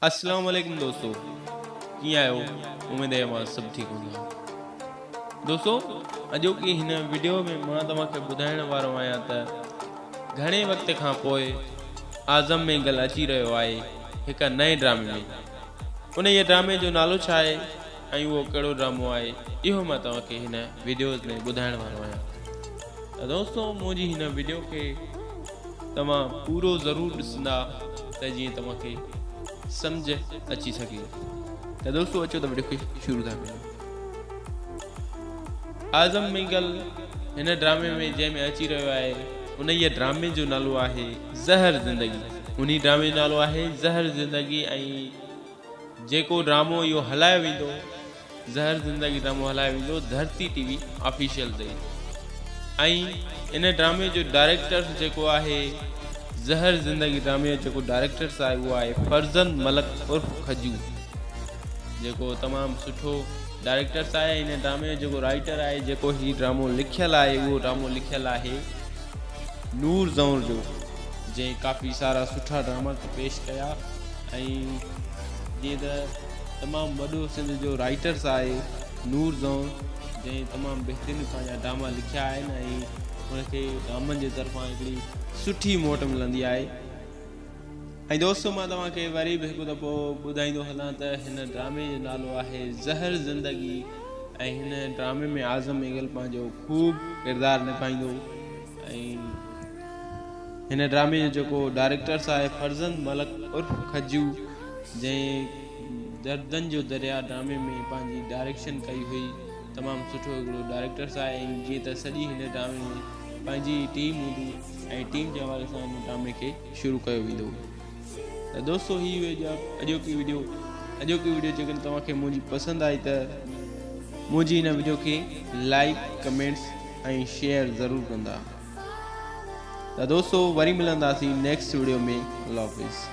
اسلام عليڪم دوستو ڪيئن آهيو اميد آهي اوهان سڀ ٺيڪ هوندا دوستو اڄوڪي هن وڊيو ۾ مان توهان کي ٻڌائڻ وارو آهيان ته گهڻي وقت کان پوء اعظم مينگل اچي رهيو آهي هڪ نئين ڊرامي ۾ انهيء ڊرامي جو نالو ڇا آهي ۽ اهو ڪهڙو ڊرامو آهي اهو مان توهان کي هن وڊيوز ۾ ٻڌائڻ وارو آهيان ته دوستو منهنجي هن وڊيو کي توهان پورو ضرور ڏسندا ته جيئن توهان کي سمجهه اچي سگهي ته دوستو اچو ته وڊيو کي شروع ٿا ڪريون. اعظم مينگل هن ڊرامي ۾ جنهن ۾ اچي رهيو آهي انهيء ڊرامي جو نالو آهي زهر زندگي انهي ڊرامي جو نالو آهي زهر زندگي ۽ جيڪو ڊرامو اهو هلايو ويندو زهر زندگي ڊرامو هلايو ويندو ڌرتي ٽي وي آفيشل تي ۽ ان ڊرامي جو ڊائريڪٽر جيڪو آهي زهر زندگي ڊرامي جو جيڪو ڊائريڪٽر آهي اهو آهي فرزند ملڪ عرف کجو جيڪو تمام سٺو ڊائريڪٽر آهي ان ڊرامي جو جيڪو رائٽر آهي جيڪو هي ڊرامو لکيل آهي اهو ڊرامو لکيل آهي نور زئور جو جنهن ڪافي سارا سٺا ڊراما پيش ڪيا ۽ جيئن ته تمام وڏو سنڌ جو رائٽرس آهي نور زئور جنهن تمام بهترين پنهنجا ڊراما لکيا آهن ۽ ان کي ڊرامن جي طرفان هڪڙي سٺي موٽ ملندي آهي ۽ دوستو مان توهان کي وري به هڪ دفعو ٻڌائيندو هلان ته هن ڊرامي جو نالو آهي زهر زندگي ۽ هن ڊرامي ۾ اعظم مينگل پنهنجو خوب ڪردار نڀائيندو ۽ هن ڊرامي جو جيڪو ڊائريڪٽرس آهي فرزند ملڪ عرف کجو جنهن دردن جو دريا ڊرامي ۾ پنهنجي ڊائريڪشن ڪئي هئي تمام سٺو هڪڙو ڊائريڪٽرس آهي ۽ جيئن ته سڄي هن ڊرامي ۾ پنهنجي ٽيم هوندي ۽ ٽيم جي حوالي سان هن ڊرامي کي شروع ڪيو ويندو ته دوستو هي هئي اڄوڪي وڊيو اڄوڪي وڊيو جيڪڏهن توهان کي منهنجي پسند آئي ته منهنجي هن وڊيو کي لائڪ ڪمينٽس ۽ شيئر ضرور ڪندا ته دوستو وري ملنداسين نيڪسٽ وڊيو ۾ الله حافظ.